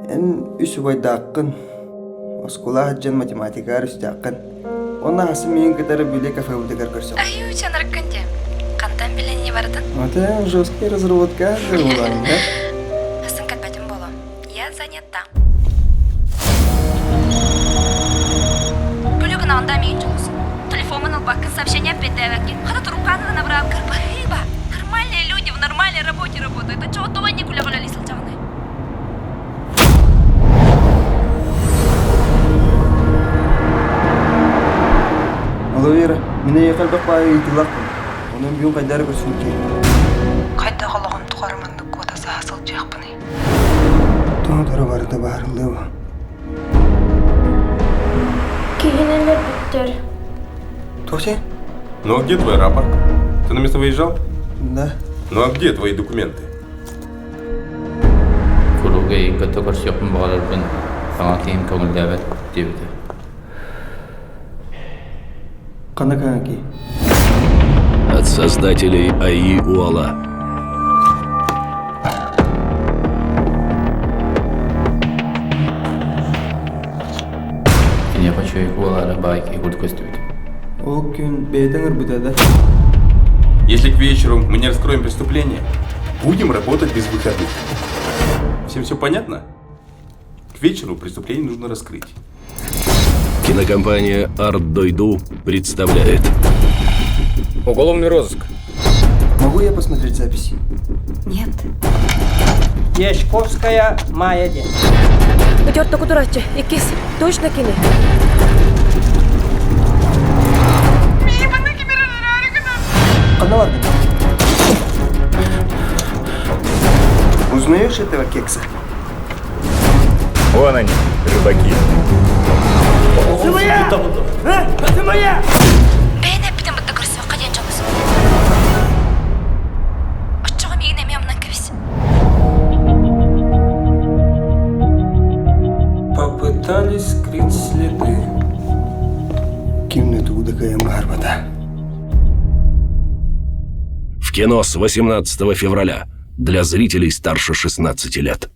Эн үс убайдааххын, оскуола сылдьан математикаҕар үстээххин. Уонна аһасын миигин кытары били кафебытыгар көрсөҕүн. Айуу, чанарыккын дии. Хантан билэн не бардын? Это жесткая разработка буолан, да? Асын кэлбэтим буолуо. Я занята. Күлү гынаҕында миигин дьулус. Телефоҥҥун ылбаккын, сообщение эппиэттээбэккин. Хата туруккааны набрал Баһыыба! Нормальные люди в нормальной работе работают. А чего того не күлэ-күлэлии сылдьаҕыный? Алло, Вера, мин эйиэхэ элбэх баайы ыйытыылаахпын. Онон бүгүн хайдах эрэ көрсүбүт киһи. Хайдах олоҕум тухары маннык куота саһа сылдьыахпыный? Тоҕо барыта баарыллыа Киһини өлөрбүттэр. Тося? Ну а где твой рапорт? Ты на место выезжал? Да. Ну а где твои документы? Куруук эйигин кытта көрсүөхпүн баҕарарбын саҥа киһим көҥүллээбэт диэбитэ. Ханна кааҥки? От создателей АИ Уала. Киниэхэ үчүгэй буолаары баай киһи курдук көстүбүт. Ол күн бэйэтин ырбыта да? Если к вечеру мы не раскроем преступление, будем работать без выходных. Всем все понятно? К вечеру преступление нужно раскрыть. Кинокомпания «Арт Дойду» представляет. Уголовный розыск. Могу я посмотреть записи? Нет. Яшковская Майя диэн. Өтөр кутураччы, иккис, точно кини. Ханна бардың? Узнаешь этого кекса? Вон они, рыбаки. Бэйэн эппитин бытта көрсүөххэ диэн дьолус. Оччоҕо миигин эмиэ умнан кэбис. Попытались скрыть следы. Кимне тугу да кыайан баарбата. В кино с 18 февраля для зрителей старше 16 лет.